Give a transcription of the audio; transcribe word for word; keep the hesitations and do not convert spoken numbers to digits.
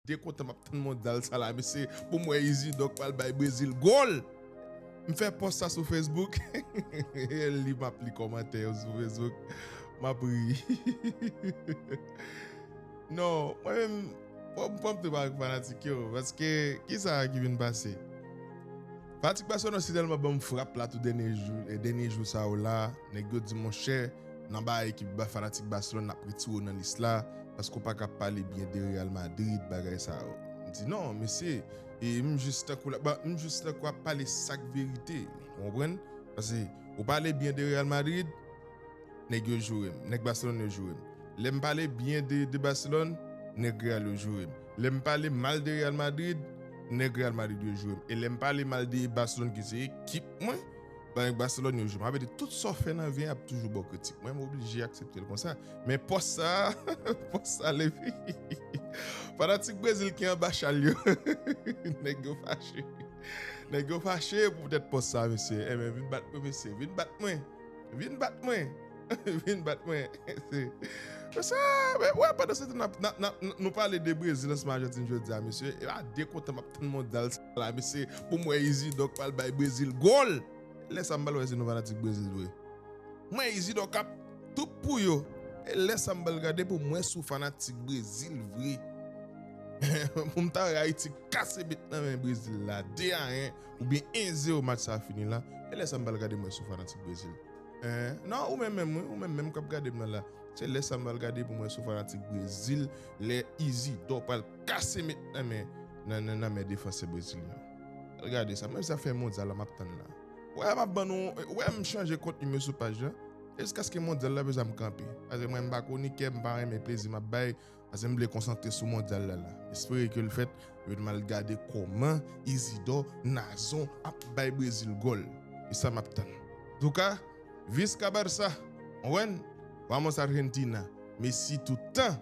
Dekontan m ap tann mondyal sa la, mesye, pou m wè Isidor k pral bay Brezil gòl. M fè pòs sa sou Facebook. Li m ap li kòmantè yo sou Facebook. M ap ri. Non, mwen menm, fò m fò m tou pa fanatik yo, paske kisa ki vin pase? Fanatik Barcelona si tèlman ban m frap la tou dènye jou, e dènye jou sa yo la, nèg yo di monchè, nan ba ekip ba fanatik Barcelona n ap retire w nan lis la, paske w pa ka pale byen de Real Madrid, bagay sa yo. M di non, mesye, e m jis tankou la, ba, m jis tankou ap pale sa k verite, ou konprann? Paske ou pale byen de Real Madrid, nèg yo joure m, nèg Barcelona yo joure m. Lè m pale byen de, de Barcelona, nèg Real yo joure m. Lè m pale mal de Real Madrid, nèg Real Madrid yo joure m. E lè m pale mal de Barcelona ki se ekip mwen, ba nèg Barcelona yo joure m. Sa vle di tout sa w fè nan vi a ap toujou ba w kritik. Mwen m oblije aksepte l konsa. Men pòs sa, pòs sa leve. Fanatik Brezil ki anba chal yo. Nèg yo fache. Nèg yo fache poutèt pòs sa, mesye. Enben, vin bat mwen, mesye. Vin bat mwen. Vin bat mwen. Vin bat mwen. Se, se sa, men, wè, pandan se tan, n ap, n ap, n ap, nou pale de Brezil ansanm Ajantin jodi a, mesye. E a dekontan m ap tann mondyal sa la, mesye. Pou m wè Isidor k pral bay Brezil gòl. Lè sa m pral wè si nou fanatik Brezil vre. M wè Isidor k ap tout pou yo. E lè sa m pral gade pou m wè si w fanatik Brezil vre. Pou m ta wè Ayiti kase bet nan men Brezil la, de a yen, oubyen en zewo match sa fini la. E lè sa m pral gade m wè si w fanatik Brezil. Hein? Non, ou menm menm, wi, ou menm menm k ap gade m nan la. Se lè sa m pral gade pou m wè si w fanatik Brezil, lè Isidor pral kase met nan men, nan, nan, nan men defansè brezilyen. Al gade sa, menm sa fè mondyal la m ap tann la. Wè, m ap ban nou, wè, m chanje kontni m yo sou paj la. E jiskaske mondyal la bezwen m kanpe. Paske mwen, m pa kwonikè, m pa renmen plezi m ap bay. Paske m vle konsantre sou mondyal la la. Espere ke l fèt, epi m al gade kòman Isidor Nazon ap bay Brezil gòl. E sa m ap tann. Antouka, visca Barça, konprann? Vamos Argentina, Messi tout tan.